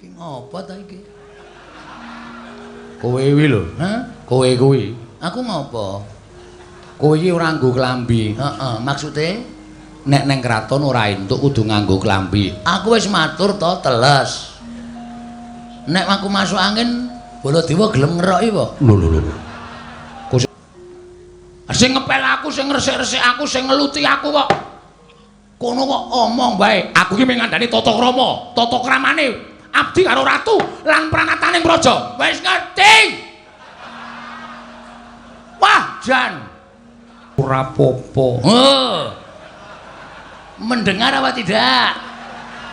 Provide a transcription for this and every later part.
Iki ngopo ta iki? Kowe kuwi lho. Hah? Kowe kuwi. Aku ngopo? Kowe iki ora nganggo klambi. Heeh, maksude nek neng kraton ora entuk kudu nganggo klambi. Aku wis matur to, teles. Nek aku masuk angin, Baladewa gelem ngeroki apa? Lho lho lho. Sing ngepel aku, sing ngresik-resik aku, sing ngeluti aku kok. Kono kok omong wae. Aku iki mung ngandani tata krama, tata kramane abdi karo ratu lan pranataning praja. Wis ngerti. Wah, jan. Ora apa-apa. Heh. Mendengar apa tidak?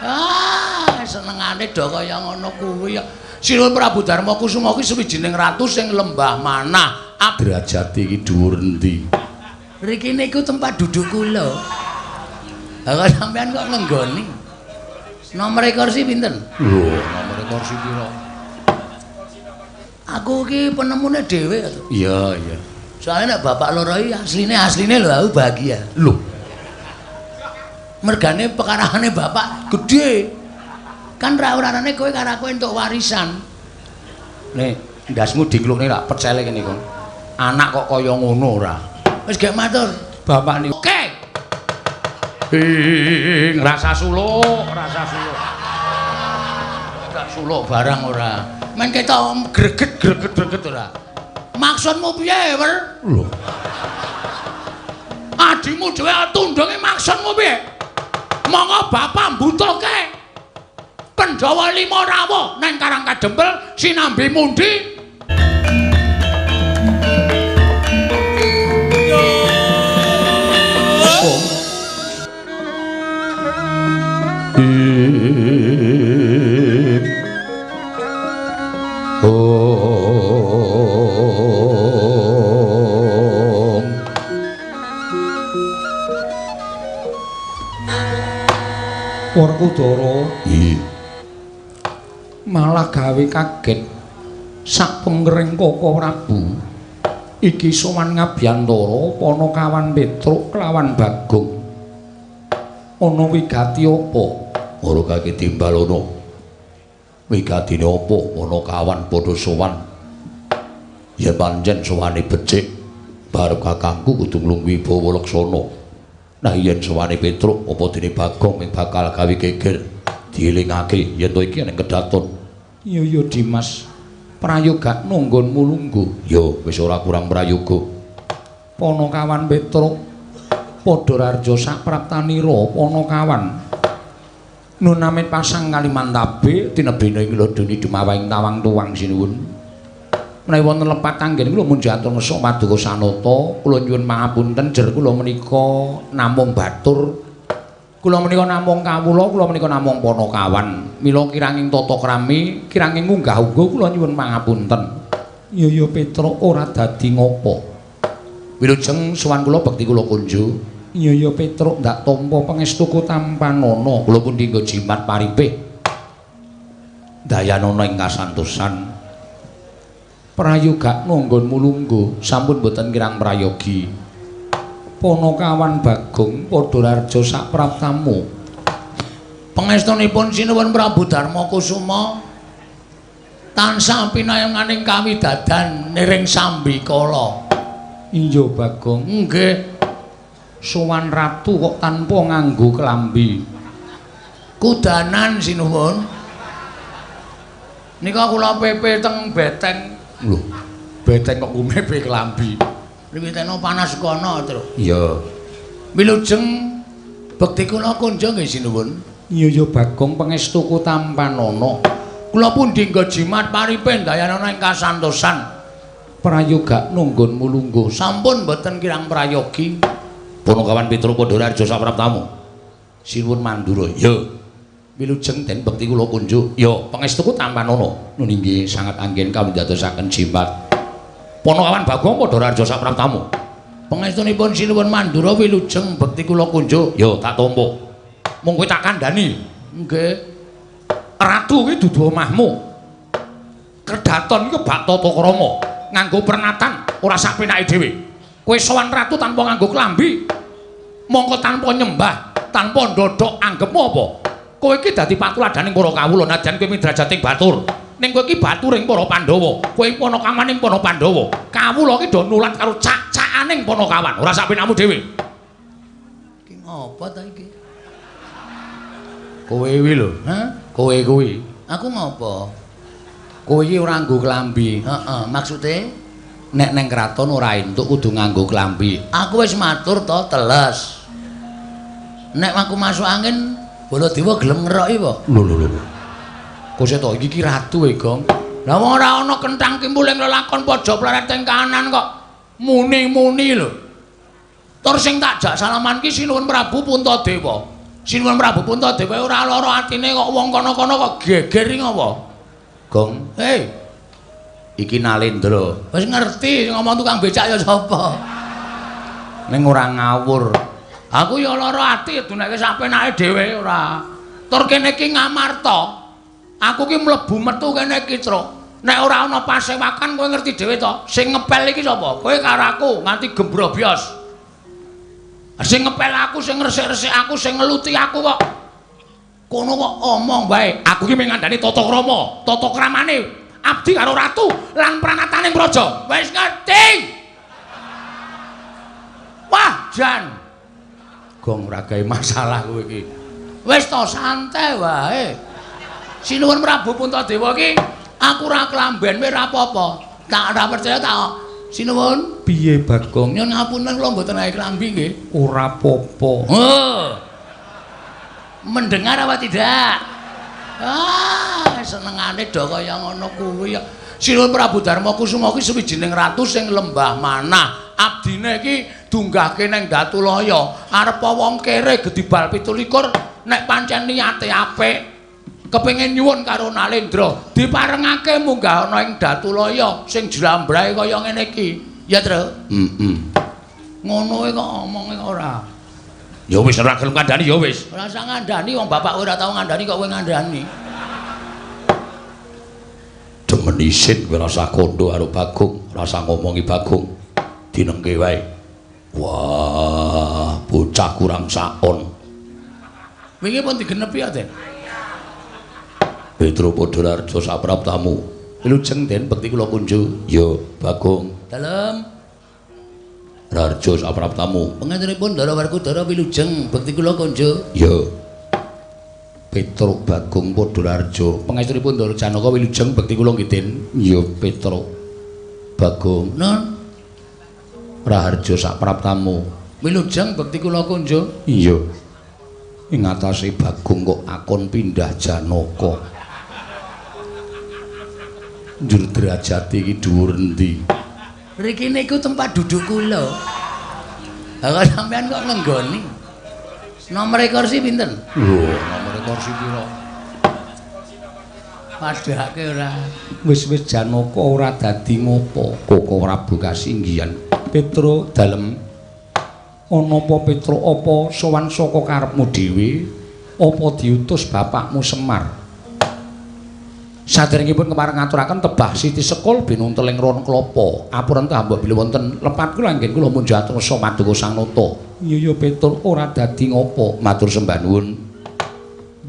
Ah, senengane do kaya ngono kuwi ya. Sinuwun Prabu Darma Kusuma kuwi sawijining ratu sing lembah manah. Derajate iki dhuwur endi? Riki niku tempat duduk kula. Lah kok sampean kok ngenggoni? Nomor kursi pinten? Lho, nomor kursi pira? Aku iki penemune dhewe to. Iya, iya. Soale nek bapak loro iki asline lho aku bahagia. Lho. Mergane pekarane bapak gedhe. Kan ra urarane kowe karo aku entuk warisan. Nek ndasmu diklukne lak pecele kene kok. Anak kok kaya ngono ora? Wis gek matur. Bapak niku. Oke. Ing rasa suluk, rasa suluk. Gak suluk barang ora. Men ketok greget-greget-greget ora. Maksudmu piye, Wer? Lho. Adimu dhewe tundunge maksudmu piye? Monggo bapak mbutuhke Pandhawa lima rawuh nang Karang Kadempel sinambi mundi. Om. Werkudara malah gawe kaget sak pengering Koko Prabu iki sowan ngabyantara Panakawan Petruk kelawan Bagong. Ana wigati apa? Ora kaki timbal ana. Wigatine apa? Panakawan padha sowan. Yen pancen sowane becik, barep kakangku kudu nglungguhi Bawa Laksana. Nah yen sowane Petruk apa dene Bagong ming bakal gawe geger. Dielingake yen to iki ning kedaton. Iya ya Dimas, prayogakno nggonmu lungguh. Ya wis ora kurang prayoga. Panakawan Petruk padha rarja sapraptanira Panakawan. Nun amit pasang Kalimantabe tinebene ing lodoni dumawahing tawang tuwang sinuwun. Menawi wonten lepat anggen kula munjuk atur ngesuk paduka sanata, kula nyuwun pangapunten jer kula menika namung batur. Kula menika namung kawula, kula menika namung Panakawan. Mila kiranging tata krami, kiranging unggah-ungguh kula nyuwun pangapunten. Iya ya Petruk ora dadi ngopo. Wilujeng sowan kula bekti kula kunjuk. Iya ya Petruk ndak tampa pangestuku tampanana. Kula pundi nggo jimat paripih. Dayanana ing kasantosan. Prayogakno nggonmu lungguh, sampun boten kirang prayogi. Panakawan Bagong padha rarja sapraptamu. Pangestunipun Sinuwun Prabu Darma Kusuma tansah pinayunganing kawidadan niring sambikala. Iya Bagong, nggih. Sowan ratu kok tanpa nganggo klambi. Kudanan sinuwun. Nika kula pepe teng beteng. Lho, beteng kok kumepe klambi. Riwiteno panas kono, Tru. Iya. Wilujeng bekti kula kunjung nggih sinuwun. Iya ya Bagong pangestuku tampanana. Kula pundi nggo jimat paripe dayanana ing kasantosan. Prayogakno nggonmu lungguh. Sampun boten kirang prayogi. Panakawan Petruk padha rarja sapraptamu. Sinuwun Mandura. Ya. Wilujeng den bekti kula kunjuk. Ya, pangestuku tampanana. Nun inggih sangat anggen kawindadosaken jimat. Panakawan Bagong padha rarja sapraptamu. Pangestunipun Sinuwun Mandura wilujeng bekti kula kunjuk. Ya, tak tampa. Mung kowe tak kandhani. Nggih. Ratu kuwi dudu omahmu. Kedaton iku bak tata krama, nganggo pernatan ora sak penake dhewe. Kowe sowan ratu tanpa nganggo klambi. Mongko tanpa nyembah, tanpa ndodhok anggepmu apa? Kowe iki dadi patuladaning para kawula najan kowe midrajating batur. Ning kowe iki baturing para Pandhawa. Kowe panakawaning para Pandhawa. Kawula iki do nulat karo cak-cakaning panakawan, ora sak penakmu dhewe. Iki ngopo ta iki? Kowe kuwi lho, hah? Kowe kuwi. Aku ngopo? Kowe iki ora nganggo klambi. Heeh, maksude nek neng kraton ora entuk kudu nganggo klambi. Aku wis matur to, teles. Nek aku masuk angin, Baladewa gelem ngeroki apa? Lho lho lho. Kok to iki ki ratu e, Gong. Lah wong ora ana kenthang kimpul ing lelakon pojok pleret ing kanan kok muni-muni lho. Tur sing tak jak salaman ki Sinuwun Prabu Puntadewa. Sinuwun Prabu Puntadewa ora lara atine kok wong kono-kono kok geger iki ngopo? Gong, hei. Iki Nalendra. Wis ngerti ngomong tukang becak ya sapa. Ning ora ngawur. Aku ya lara ati duneke sak penake dhewe ora. Tur kene iki Ngamarta. Aku ki mlebu metu kene iki, Truk. Nek ora ana pasewakan kowe ngerti dhewe to. Sing ngepel iki sapa? Kowe karo aku nganti gembrobyos. Sing ngepel aku, sing ngresik-resik aku, sing ngeluti aku kok. Kono kok omong wae. Aku ki mung ngandani tata krama, tata kramane abdi karo ratu lan pranataning praja. Wis ngerti. Wah, jan. Gong ora gawe masalah kowe iki. Wis to santai wae. Sinuwun Prabu Puntadewa iki aku ora klamben wae ora apa-apa. Tak ora percaya tak. Sinuwun, piye Bagong? Nyuwun ngapunten kula mboten gawe klambi nggih. Ora apa-apa. Oh. Mendengar apa tidak? Ah, senengane do kaya ngono kuwi ya. Sinuwun Prabu Darma Kusuma ki suwijining ratu sing lembah manah. Abdine iki dunggahke nang Datulaya. Arep wong kere gedibal 27 nek pancen niate apik kepengin nyuwun karo Nalendra diparengake munggah ana ing Datulaya sing jlambrahe kaya ngene iki. Ya, Tru? Heeh. Ngono e kok omonge ora. Ya wis ora gelem kandhani ya wis. Ora usah ngandhani wong bapak ora tau ngandhani kok kowe ngandhani. Demen isin kowe rasa kondo karo Bagong, rasa ngomongi Bagong. Dinengke wae. Wah, bocah kurang saon. Wingi pun digenepi ya, Den. Petro Podolarjo sapraptamu. Wilujeng Den bekti kula kunju. Ya, Bagong. Dalem. Rarjo sapraptamu. Pangantenipun Ndara Werkudara wilujeng bekti kula kunju. Ya. Petro Bagong Podolarjo. Pangestunipun Ndara Janaka wilujeng bekti kula nggih Den. Ya, Petro Bagong. Nun. Raharjo sapraptamu. Wilujeng bekti kula kunju. Iya. Ing atase Bagong kok akon pindah Janaka. Njur derajate iki dhuwur endi? Riki niku tempat duduk kula. Lah kok sampean kok ngenggoni? Nomor kursi pinten? Lho, nomor kursi pira? Padhake ora. Wis-wis Janaka ora dadi ngopo. Koko Prabu kasinggihan. Petro dalem ana apa Petro apa sowan saka karepmu dhewe apa diutus bapakmu Semar? Saderengipun kepareng ngaturaken tebah Siti Sekul binunteling ron klapa. Apurenta mbok bilih wonten lepat kula anggen kula munjat rasa maduka Sang Nata. Iya ya Petro ora dadi ngopo. Matur sembah nuwun.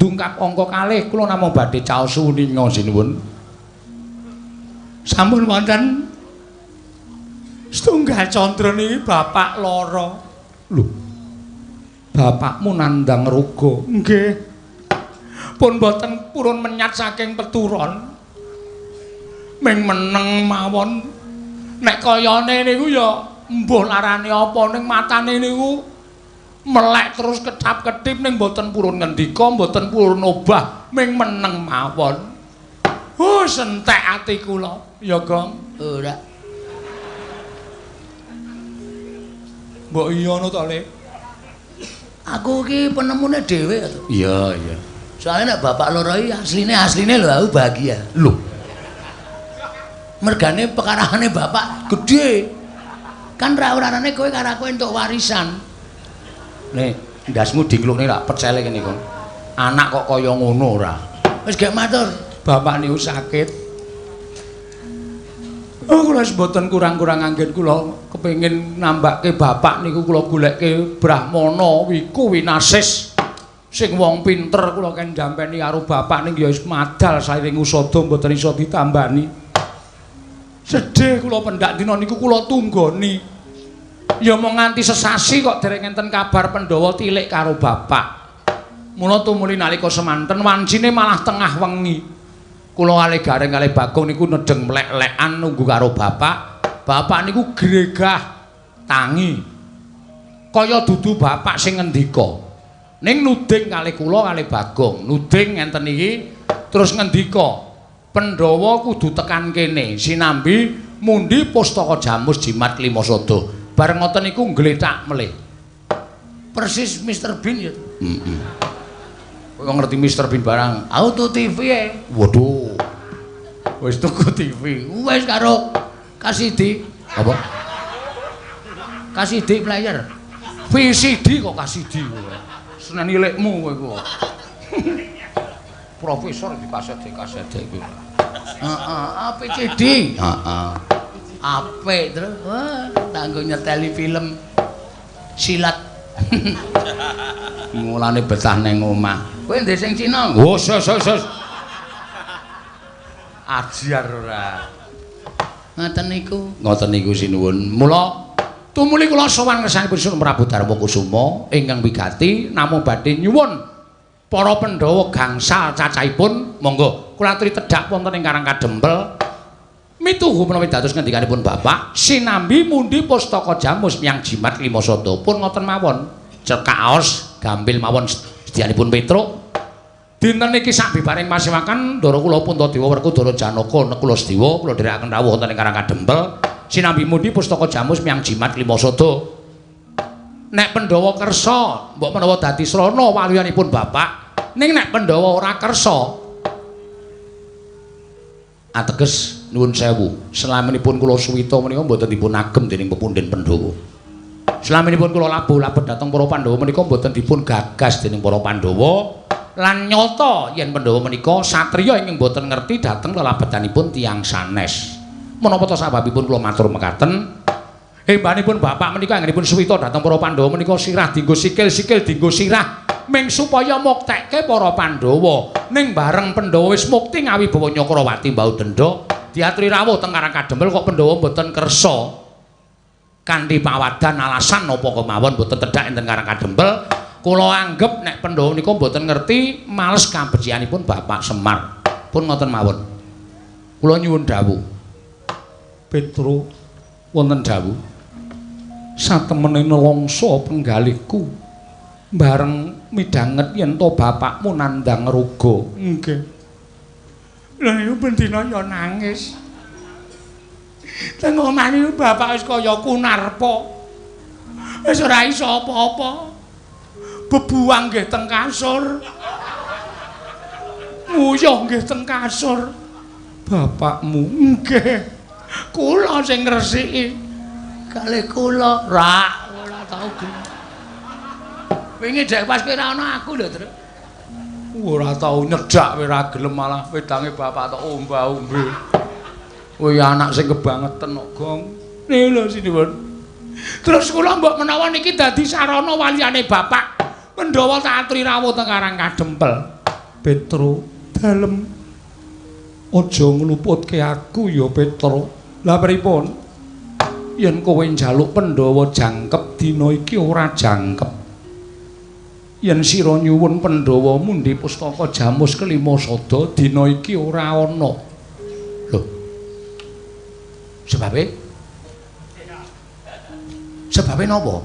Dungkap angka kalih kula namung badhe caos uninga sinuwun. Sampun wonten setunggal candra niki bapak lara. Lho. Bapakmu nandhang roga. Nggih. Pun boten purun menyat saking peturon. Ming meneng mawon. Nek kayane niku ya mbuh larane apa ning matane niku melek terus ketap-ketip ning boten purun ngendika, boten purun obah, ming meneng mawon. Oh, sentek ati kula, ya Gong. Ora. Mbok iya ngono to, Le? Aku iki penemune dhewe to. Iya, iya. Soalnya nek bapak loro iki asline lho aku bahagia. Lho. Mergane pekarane bapak gedhe. Kan ra orane kowe karo aku entuk warisan. Nek ndasmu diklukne lak pecele kene, Kong. Anak kok kaya ngono ora? Wis gek matur. Bapak niku sakit. Oh, kula wis mboten kurang-kurang anggen kula kepengin nambake bapak niku kula goleke brahmana wiku winasis. Sing wong pinter kula ken jampeni karo bapak ning ya wis madal sairing usada mboten iso ditambani. Sedih kula pendak dina niku kula tunggoni. Ya mung nganti sesasi kok dereng enten kabar Pandhawa tilik karo bapak. Mula tumuli nalika semanten wancine malah tengah wengi. Kula kalih Gareng kalih Bagong niku nedheng mlek-lekan nunggu karo bapak. Bapak niku gregah tangi. Kaya dudu bapak sing ngendika. Ning nuding kalih kula kalih Bagong, nuding ngenten iki terus ngendika, Pandhawa kudu tekan kene sinambi mundi pustaka Jamus Jimat Klimasada. Bareng ngoten niku nglethak melih. Persis Mr Bean ya. Heeh. Kowe ngerti Mr Bean barang. Auto TV e. Waduh. Wis tuku TV. Wis karo KCD. Apa? KCD player. VCD kok KCD kowe. Seneni lekmu kowe iku. Profesor di kaset iki. Heeh, APCD. Heeh. Apik terus. Wah, tanggo nyeteli film silat. Mulane betah neng omah. Kowe ndek sing Cina? Oh, sos. Ajar ora. Ngoten niku. Ngoten niku sinuwun. Mula tumuli kula sowan ngersanipun Sunan Prabu Darma Kusuma ingkang wigati namung badhe nyuwun para Pandhawa gangsal cacahipun monggo kula aturi tedhak wonten ing Karang Kadempel mituhu menawi dados ngendikanipun bapak sinambi mundi pustaka Jamus miyang Jimat Klimasada pun ngoten mawon cekaos gampil mawon sedyanipun Petruk dinten iki sabibaring pasewakan ndara kula Puntadewa Werkudara Janaka Nekula Sedewa kula dherekaken rawuh wonten ing Karang Kadempel sinambi mundi pustaka Jamus miyang Jimat Klimasada. Nek Pandhawa kersa mbok menawa dadi srana waluyanipun bapak, ning nek Pandhawa ora kersa ateges nuwun sewu selaminipun kula suwita menika mboten dipun agem dening pepundhen Pandhawa. Selaminipun kula labuh-labuh dhateng para Pandhawa menika mboten dipun gagas dening para Pandhawa lan nyata yen Pandhawa menika satriya ingkang mboten ngerti dhateng lelabetanipun tiyang sanes. Menapa ta sababipun kula matur mekaten? Hembanipun bapak menika anggenipun suwita dhateng para Pandhawa menika sirah dienggo sikil, sikil dienggo sirah ming supaya muktekke para Pandhawa. Ning bareng Pandhawa wis mukti ngawibawa Nyakrawati mbau denda, diaturi rawuh teng Karang Kadempel kok Pandhawa mboten kersa. Kanthi pawadan alasan napa kemawon mboten tedhak enten Karang Kadempel, kula anggep nek Pandhawa menika mboten ngerti males kabecikanipun Bapak Semar. Pun ngoten mawon. Kula nyuwun dawuh. Petro wonten dawuh satemene nelongso penggalihku bareng midhanget yen to bapakmu nandhang roga. Nggih. Lha niku bendina ya nangis. Teng omah niku bapak wis kaya kunarpa. Wis ora iso apa-apa. Bebuang nggih teng kasur. Nguyuh nggih teng kasur. Bapakmu nggih. Kula sing ngresiki. Kalih kula rak ora tau gelem. Wingi dek pas kowe ora ana aku lho, Tru. Ora tau nyedak kowe ora gelem malah wedange bapak tok omba-ombe. Kowe anak sing kebangeten kok, Gong. Niku lho sinuwun. Terus kula mbok menawa niki dadi sarana waliyane bapak. Pandhawa tak aturi rawuh teng Karang Kadempel. Petro dalem aja ngluputke aku ya, Petro. Lah pripun? Yen kowe njaluk Pandhawa jangkep dina iki ora jangkep. Yen sira nyuwun Pandhawa mundi pustaka Jamus Klimasada dina iki ora ana. Lho. Sebabe? Sebabe napa?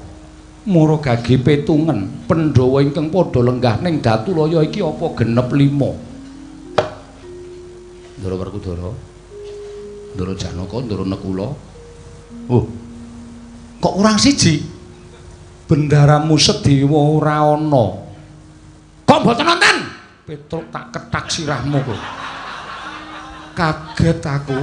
Mara gage petungen Pandhawa ingkang padha lenggah ning Datulaya iki apa genep 5. Ndara Werkudara. Ndara Janaka, Ndara Nekula. Oh. Kok kurang siji? Bendaramu Sedewa ora ana. Kok mboten nonton? Petruk tak kethak sirahmu kok. Kaget aku.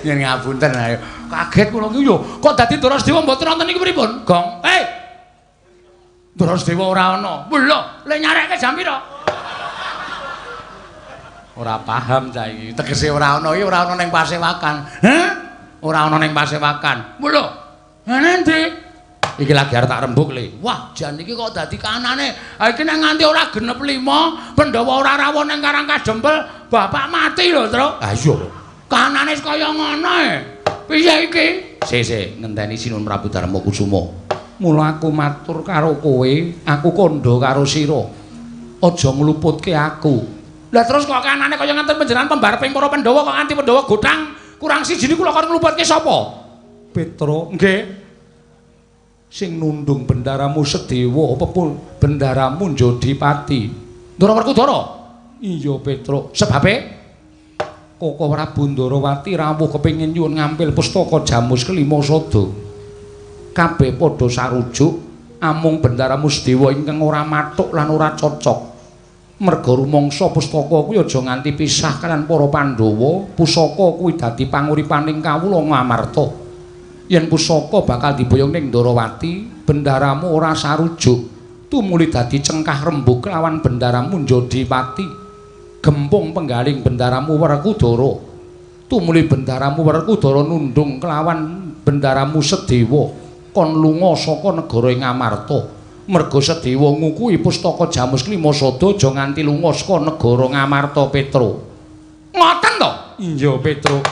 Yen ngapunten ayo. Kaget kula iki yo. Kok dadi Ndara Sedewa mboten nonton iki pripun? Gong. Hei. Ndara Sedewa ora ana. Lho, le nyarekke jam pira? Ora paham cah iki. Tegese ora ana iki ora ana ning pasewakan. Hah? Ora ana ning pasewakan. Lho. Lah endi? Iki lagi arep tak rembug le. Wah, jan iki kok dadi kanane. Ha iki nek nganti ora genep 5, Pandhawa ora rawuh ning Karang Kadempel, bapak mati lho, Truk. Ha iya. Kanane kaya ngono e. Piye iki? Sik, ngenteni Sinuwun Prabu Darma Kusuma. Mula aku matur karo kowe, aku kandha karo sira. Aja ngluputke aku. Lah terus kok kanane kaya ngenten panjenengan pembareping para Pandhawa kok nganti Pandhawa gothang kurang siji niku lho kon ngluputke sapa? Petruk, nggih. Sing nundung bendaramu Sedewa apa bendaramu Njodipati? Ndara Werkudara. Iya, Petruk. Sebabe Koko Prabu Ndarawati rawuh kepengin nyuwun ngampil pustaka Jamus kelima sada. Kabeh padha sarujuk amung bendaramu Sedewa ingkang ora mathuk lan ora cocok. Merga rumangsa pustaka kuwi aja nganti pisah kalian para Pandhawa, pusaka kuwi dadi panguripaning kawula Ngamarta. Yen pusaka bakal diboyong ning Ndarawati, bendaramu ora sarujuk, tumuli dadi cengkah rembug kelawan bendaramu Njodipati. Gempung penggaling bendaramu Werkudara, tumuli bendaramu Werkudara nundung kelawan bendaramu Sedewa, kon lunga saka negara ing Ngamarta. Merga Sedewa ngukuhi pustaka Jamus Klima Sada aja nganti lunga saka negara Ngamarta, Petruk. Ngoten to? Iya, Petruk.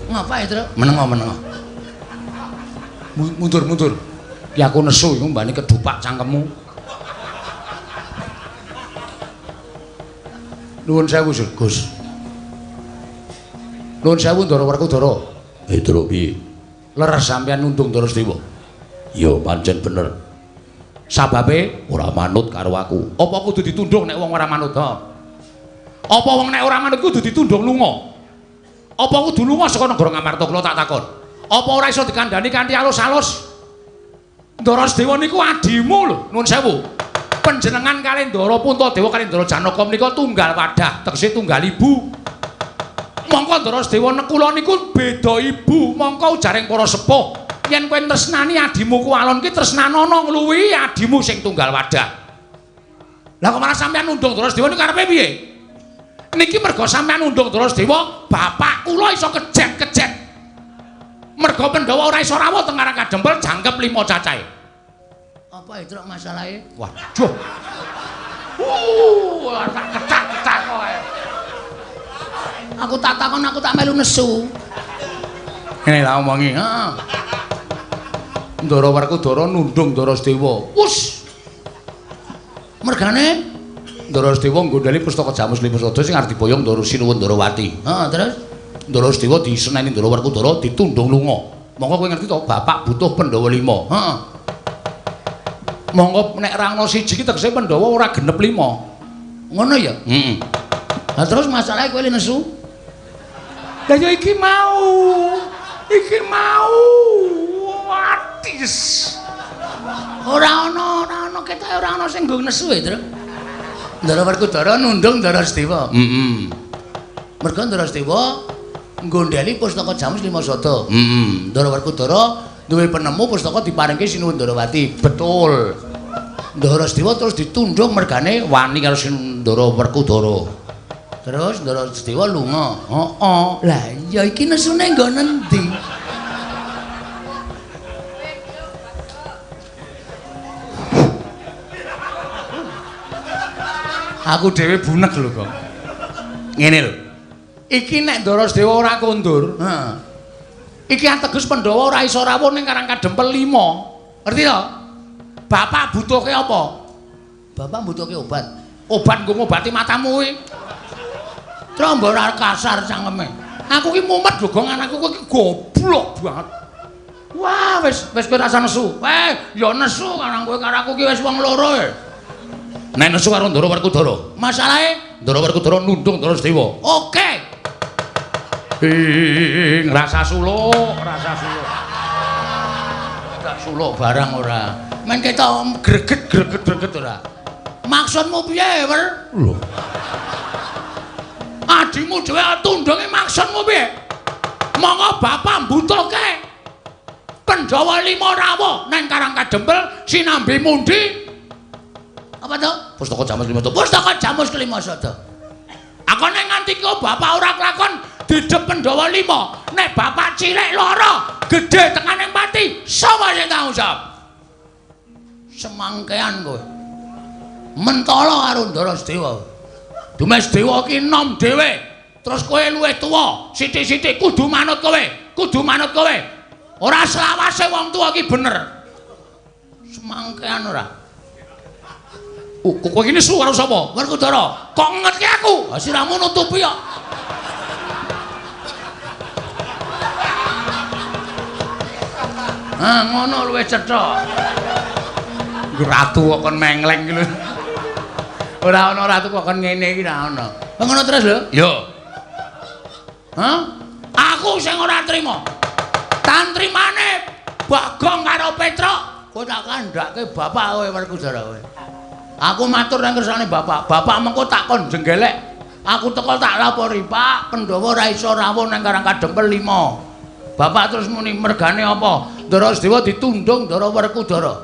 Ngapa ya, Truk? Menengo. Mundur. Ki aku nesu iku mbane kedupak cangkemmu. Nuwun sewu, Gus. Nuwun sewu Ndara Werkudara. Truk piye? Leres sampeyan nundung Ndara Sedewa. Ya pancen bener. Sababe ora manut karo aku. Apa kudu ditundung nek wong ora manut ha? Apa wong nek ora manut kudu ditundung lunga? Apa kudu lunga saka negara Ngamarta kula tak takon? Apa ora iso dikandhani kanthi alus-alus? Ndara Sedewa niku adimu lho, nuwun sewu. Panjenengan kalih Ndara Puntadewa kalih Ndara Janaka menika tunggal wadah, tegese tunggal ibu. Mongko Ndara Sedewa nekula niku beda ibu, mongko ujaring para sepuh. Yen kowe tresnani adimu kuwalon ki tresnanono ngluwihi adimu sing tunggal wadah. Lah kok malah sampeyan nundung Ndara Sedewa niku karepe piye? Niki merga sampeyan nundung Ndara Sedewa, bapak kula iso kejet-kejet. Merga Pandhawa ora iso rawuh teng Karang Kadempel jangkep 5 cacahe. Apa itu masalahe? Waduh. Tak kecak-kecak kowe. Aku tak takon, aku tak melu nesu. Ngene lah omongi, heeh. Ndara Werkudara nundung Ndara Sedewa. Wus. Mergane Ndara Sedewa nggondheli pustaka Jamus Lima Sada sing arep diboyong Ndara Sinuwun Ndarawati. Heeh, terus Ndara Sedewa diseneni Ndara Werkudara ditundung lunga. Monggo kowe ngerti to, bapak butuh Pandhawa 5. Heeh. Monggo nek ra ana siji ki tegese Pandhawa ora genep 5. Ngono ya? Heeh. Lah terus masalahe kowe nesu? Lah ya iki mau. Iki mau. Watis. Ora ana ketoke ora ana sing nggo nesu e, Truk. Ndara Werkudara nundung Ndara Sedewa. Heeh. Merga Ndara Sedewa nggondheli pustaka Jamus Lima Sada. Heeh. Ndara Werkudara duwe penemu pustaka diparingke Sinuwun Ndarawati. Betul. Ndara Sedewa terus ditundung mergane wani karo Ndara Werkudara. Terus Ndara Sedewa lunga. Heeh. Lah iya iki nesune nggo nendi? Aku dhewe bunek lho kok. Ngene lho. Iki nek Ndara Sedewa ora kondur, heeh. Iki ateges Pandhawa ora iso rawuh ning Karang Kadempel 5. Ngerti to? Bapak butuhke apa? Bapak butuhke obat. Obat nggo ngobati matamu kuwi. Trombo ora kasar cangkeme. Aku ki mumet lho, Gong, anakku ki goblok banget. Wah, wis wis kowe rasa nesu. Ya nesu karang kowe karo aku ki wis wong loro e. Nek nesu karo Ndara Werkudara. Masalahe Ndara Werkudara nundung Ndara Sedewa. Oke. Ing rasa suluk, rasa suluk. Tak suluk barang ora. Men ketok greget-greget ora. Maksudmu piye, Wer? Lho. Adimu dhewe tundunge maksudmu piye? Monggo bapak mbutuhke Pandhawa 5 rawuh nang Karang Kadempel sinambi mundi. Apa to? Pustaka Jamus Kelima Sada. Pustaka Jamus Kelima Sada. Aku nek nganti kok bapak ora kelakon didep Pandhawa 5, nek bapak cilik lara, gedhe tekane pati, sapa sing tanggung jawab? Semangkean kowe. Mentala karo Ndara Sedewa. Dumes Dewa ki enom dhewe. Terus kowe luwih tuwa, sithik-sithik kudu manut kowe, kudu manut kowe. Ora selawase wong tuwa ki bener. Semangkean ora. Kowe iki nesu karo sapa? Werkudara. Kok ngetke aku? Ha siramu nutupi kok. Ah ngono luwih cetha. Ratu kok kon mengleng iki lho. Ora ana ratu kok kon ngene iki ora ana. Ngono terus lho? Yo. Hah? Aku sing ora trima. Tantrimane Bagong karo Petruk, kowe tak kandhake bapak kowe Werkudara kowe. Aku matur nang kersane bapak. Bapak mengko tak kon jenggelek. Aku teko tak lapori, Pak, Pandhawa ora iso rawuh nang Karang Kadempel 5. Bapak terus muni mergane apa? Ndara Sedewa ditundung Ndara Werkudara.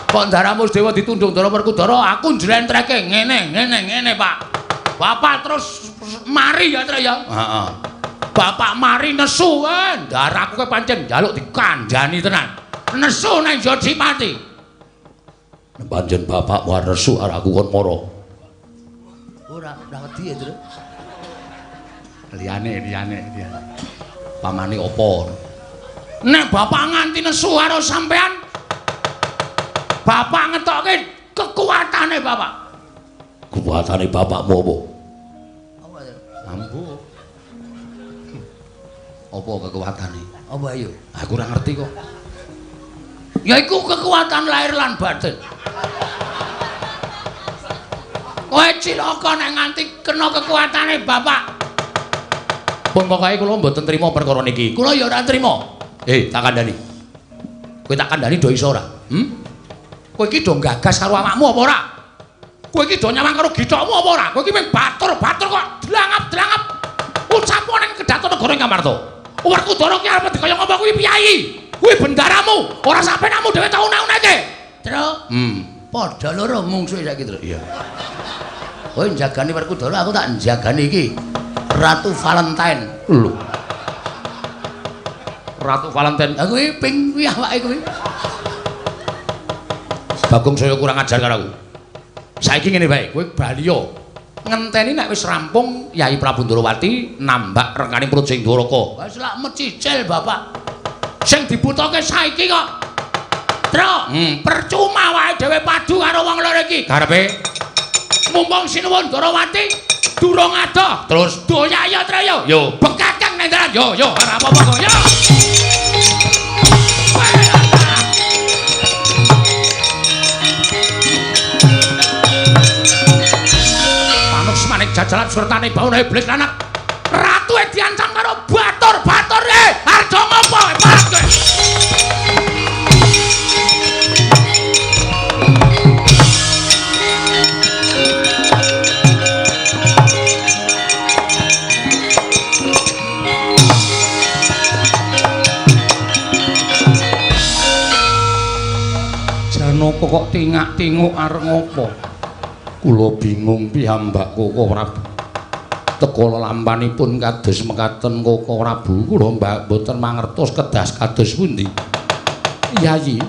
Kok ndaramu Sedewa ditundung Ndara Werkudara, aku njlentreke ngene, ngene, ngene, Pak. Bapak terus mari ya, Tru ya. Heeh. Bapak mari nesu, ndaraku kowe pancen njaluk dikandhani tenan. Nesu nang Jodipati. Pancen bapak war nesu arek aku kon mara. Ora, ora wedi ya, Tru. Liyane, liyane, liyane. Pamane apa? Nek bapak nganti nesu karo sampean, bapak ngetokke kekuatane bapak. Kekuatane bapakmu apa? Apa, Tru? Ambu. Apa kekuatane? Apa ayo? Aku ora ngerti kok. Ya iku kekuatan lahir lan batin. Kowe cilaka nek nganti kena kekuatane bapak. Pun pokoke kula mboten trima perkara niki. Kula ya ora trima. Tak kandhani. Kowe tak kandhani do iso ora? Hmm? Kowe iki do gagas karo awakmu apa ora? Kowe iki do nyawang karo githokmu apa ora? Kowe iki mung batur-batur kok dlangap-dlangap. Ucapo ning kedaton negara ing Ngamarta. Werkudara ki arep dikaya ngapa kuwi piyayi? Kuwi bendaramu, ora sampenamu dhewe tau una-unake. Tru. Padha loro mungsuhe saiki, Tru. Iya. Kowe njagani Werkudara, aku tak njagani iki. Ratu Valentine. Lho. Ratu Valentine. Lah kuwi ping kuwi awake kuwi. Bagong saya kurang ajar karo aku. Saiki ngene wae, kowe bali yo. Ngenteni nek wis rampung Yai Prabu Ndorowati nambak rengkaning Projeng Dwaraka. Wis lak mecicil bapak. Sing dibutuhke saiki kok. Tru, percuma wae dhewe padu karo wong loro iki. Karepe mumpung Sinuwun Ndorowati durung adoh. Terus doya ya Tru yo. Yo, bekakang nang dalan. Yo yo ora apa-apa kok. Yo. Manik jajalan surtane bauna iblis lanang. Ratu e diancam karo batur-batur e. Arjo ngopo? Parat kowe. Janaka kok tingak-tinguk arep ngopo? Kula bingung piyambak Koko Prabu. Teka lelampanipun kados mekaten Koko Prabu, kula mboten mangertos kedas kados pundi. Yayi,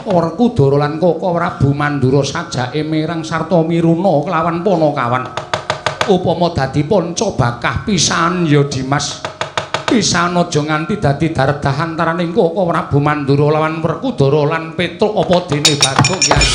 Werkudara lan Koko Prabu Mandura sajake mireng sarta miruna kelawan Panakawan. Upama dadi panca bakah pisan ya Dimas. Pisan aja nganti dadi dardah antaraning Koko Prabu Mandura lawan Werkudara lan Petruk apa dene Bagong Yayi.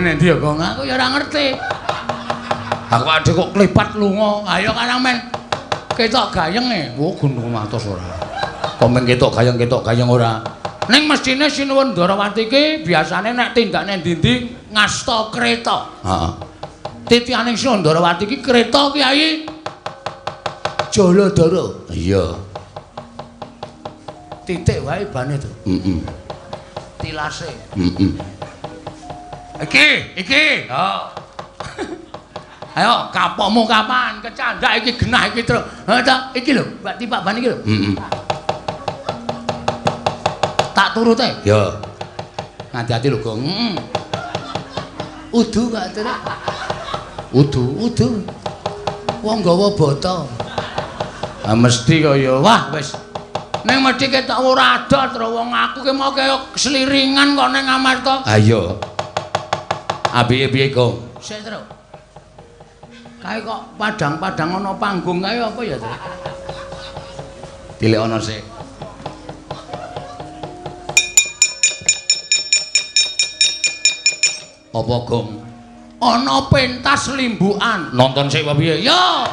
Mlakune nek ndi ya, Gong? Aku ya ora ngerti. Aku ade kok klepat lunga. Ayo karang men ketok gayenge. Oh, gunung atos ora. Kok men ketok gayeng ora. Ning mestine Sinuwun Ndarawati iki biasane nek tindak nek ndi-ndi ngasta kreta. Heeh. Titianing Sinuwun Ndarawati iki kreta Kyai Jaladara. Iya. Titik wae bane to. Heeh. Tilase. Heeh. Iki, iki. Oh. Ayo kapokmu kapan? Kecandak iki genah iki, Tru. Ha ta, iki lho, Mbak tipak ban iki lho. Heeh. Tak turute. Ya. Ngati-ati lho, Gong. Heeh. Udu kok, Tru. Udu, udu. Wong nggawa bata. Ha mesti kaya wah wis. Ning mesti ketok ora ada, Tru. Wong aku ki mau kaya sliringan kok ning Amarta. Ha iya. Piye-piye, Gong? Sik, Tru. Kae kok padang-padang ana panggung kae apa ya, Tru? Tilik ana sik. Apa, Gong? Ana pentas limbukan. Nonton sik apa piye? Ya.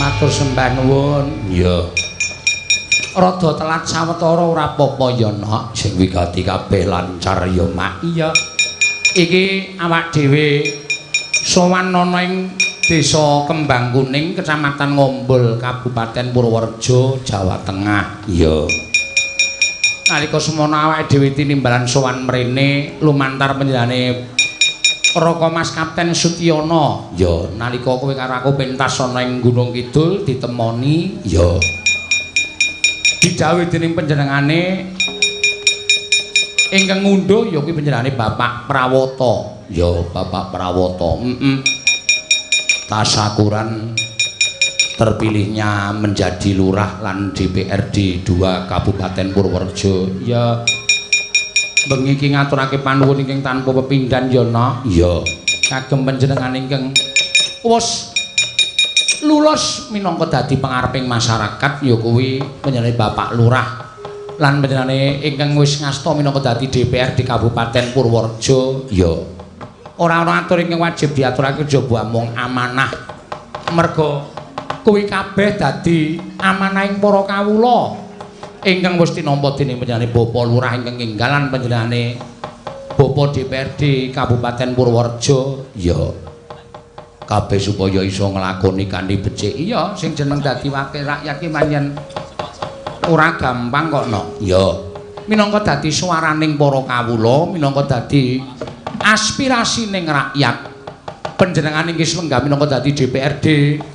Matur sembah nuwun. Iya. Rada telat sawetara ora apa-apa ya, Nok. Sing wigati kabeh lancar ya, Mak. Iya. Iki awak dhewe sowan ana ing Desa Kembang Kuning, Kecamatan Ngombol, Kabupaten Purworejo, Jawa Tengah. Iya. Nalika semono awake dhewe tinimbalan sowan mrene lumantar panjenengane Raka Mas Kapten Sutiyono. Ya, nalika kowe karo aku pentas ana ing Gunung Kidul ditemoni. Ya. Didhawuhi dening panjenengane ingkang ngundhuh ya kuwi panjenengane Bapak Prawata. Ya, Bapak Prawata. Heeh. Tasakuran terpilihnya menjadi lurah lan DPRD 2 Kabupaten Purworejo. Ya. Bengi iki ngaturake panuwun ingkang tanpa pepindhan ya, Nok. Iya. Kagem panjenengan ingkang wis lulus minangka dadi pangareping masyarakat ya kuwi panjenengane Bapak Lurah lan panjenengane ingkang wis ngasta minangka dadi DPR di Kabupaten Purworejo. Iya. Ora ana atur ingkang wajib diaturake jaba amung amanah. Merga Kuwi kabeh dadi amanahing para kawula ingkang wis tinampa dening panjenengane Bapak Lurah ingkang enggalan panjenengane Bapak DPRD Kabupaten Purworejo. Ya. Kabeh supaya iso nglakoni kanthi becik. Iya, sing jeneng dadi wakil rakyat ki pancen ora gampang kok, Nok. Ya. Minangka dadi swaraning para kawula, minangka dadi aspirasining rakyat. Panjenengane inggih lenggah minangka dadi DPRD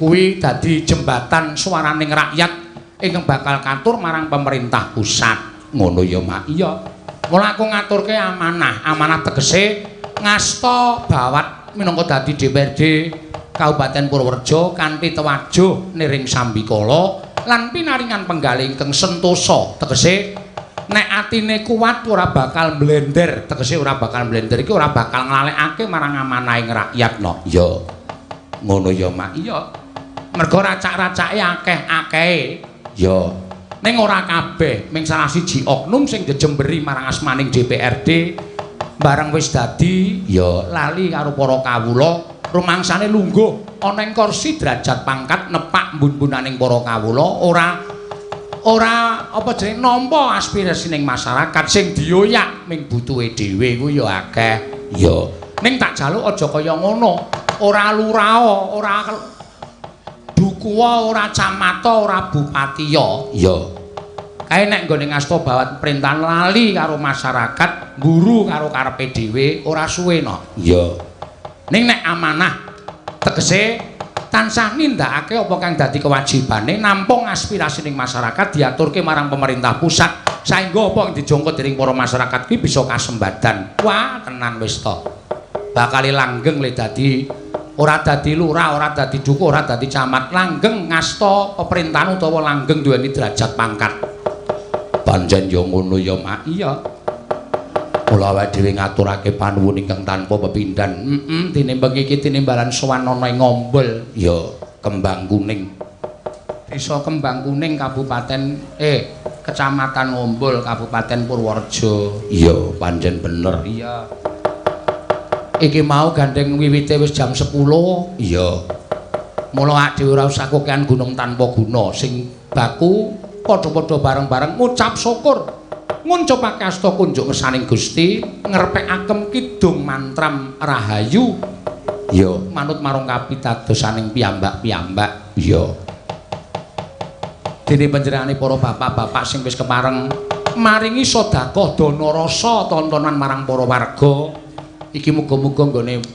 kuwi dadi jembatan swaraning rakyat ingkang bakal katur marang pemerintah pusat. Ngono ya, Mak. Iya. Mula aku ngaturke amanah. Amanah tegese ngasta bawat minangka dadi DPRD Kabupaten Purworejo kanthi tewajuh niring sambikala lan pinaringan penggalih ingkang sentosa. Tegese nek atine kuat ora bakal mblender, tegese ora bakal mblender iki ora bakal nglalekake marang amanahing rakyat, no. Ya. Ngono ya, Mak. Iya. Mergo racak-racake akeh-akehe. Ya. Ning ora kabeh, ming salah siji oknum sing jejemberi marang asmaning DPRD bareng wis dadi ya lali karo para kawula, rumangsane lungguh ana ing kursi derajat pangkat nepak mbun-mbunaning para kawula, ora ora apa jenenge nampa aspirasining masyarakat sing dioyak ming butuhe dhewe kuwi ya akeh. Ya. Ning tak jaluk aja kaya ngono. Ora lurah, ora dukuwa, ora camata, ora bupatiya. Ya. Kae nek nggone ngasta bawat perintahan lali karo masyarakat, guru karo karepe dhewe ora suwe, no. Ya. Ning nek amanah tegese tansah nindakake apa kang dadi kewajibane nampung aspirasining masyarakat diaturke marang pemerintah pusat saengga apa kang dijangka dening para masyarakat kuwi bisa kasembadan. Wah, tenan wis to. Bakal langgeng le dadi ora dadi lurah, ora dadi dukuh, ora dadi camat, langgeng ngasta pemerintahan utawa langgeng duweni derajat pangkat. Pancen ya ngono ya, Mak. Iya. Mula awake dhewe ngaturake panuwun ingkang tanpa pepindhan. Heeh, tinimbang iki tinimbalan sowan ana ing Ngombol. Ya, Kembang Kuning. Desa Kembang Kuning Kabupaten Kecamatan Ngombol, Kabupaten Purworejo. Iya, pancen bener. Iya. Iki mau gandeng wiwite wis jam 10. Iya. Mula awake dhewe ora usah kokean gunung tanpa guna, sing baku padha-padha bareng-bareng ngucap syukur. Nguncupake asta kunjuk ngersaning Gusti, ngrepekaken kidung mantram rahayu. Ya, manut marang kapitadosaning piyambak-piyambak. Ya. Dene panjenengane para bapak-bapak sing wis kepareng maringi sedekah dana rasa tontonan marang para warga. Iki muga-muga nggone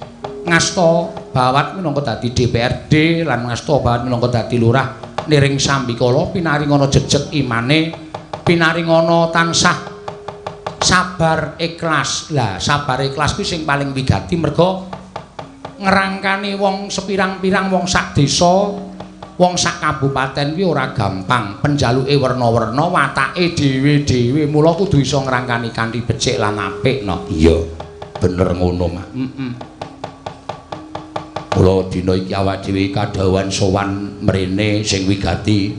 ngasta bawat minangka dadi DPRD lan ngasta bawat minangka dadi lurah niring sambikala pinaringana jejeg imane, pinaringana tansah sabar ikhlas. Lah, sabar ikhlas kuwi sing paling wigati merga ngrangkani wong sepirang-pirang wong sak desa, wong sak kabupaten kuwi ora gampang. Penjaluke werna-werna, watake dhewe-dhewe, mula kudu iso ngrangkani kanthi becik lan apik, no. Iya. Bener ngono, Mak. Heeh. Mula dina iki awak dhewe kadhawuhan sowan mrene sing wigati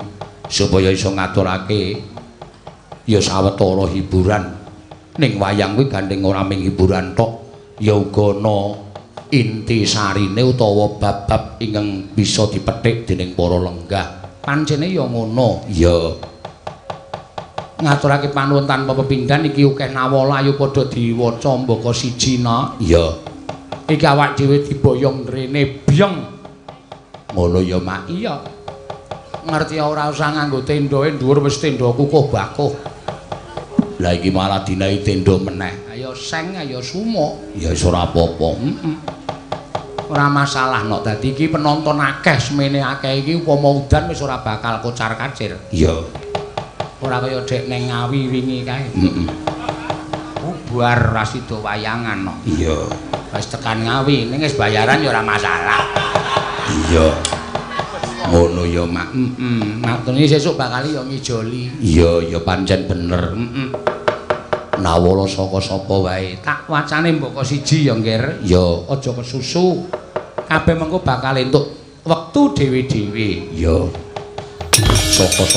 supaya iso ngaturake ya sawetara hiburan. Ning wayang kuwi gandeng ora mung hiburan tok, ya uga ana inti sarine utawa bab-bab ingkang bisa dipethik dening para lenggah. Pancene ya ngono. Ya. Ngaturake panuwun tanpa pepindhan iki akeh nawala, ayo padha diwaca mbaka siji, no. Iya. Iki awak dhewe diboyong rene byeng. Ngono ya, Mak. Iya. Ngerti ora usah nganggo tendoe dhuwur wis tenda kukuh bakuh. Lah iki malah dinahi tenda meneh. Ayo seng, ayo sumuk. Ya wis ora apa-apa. Heeh. Ora masalah, no. Dadi iki penonton akeh semene akeh iki upama udan wis ora bakal kocar-kacir. Iya. Ora kaya dek neng Ngawi wingi kae. Heeh. Bubar ra sida wayangan, no. Iya. Wis tekan Ngawi, ning wis bayaran ya ora masalah. Iya. Ngono ya, Mak. Heeh. Matune sesuk bakal ya ngijoli. Iya, ya pancen bener. Heeh. Nawala saka sapa wae. Tak wacane mbaka siji ya, Ngger. Ya, aja kesusu. Kabeh mengko bakal entuk wektu dhewe-dhewe. Ya. Saka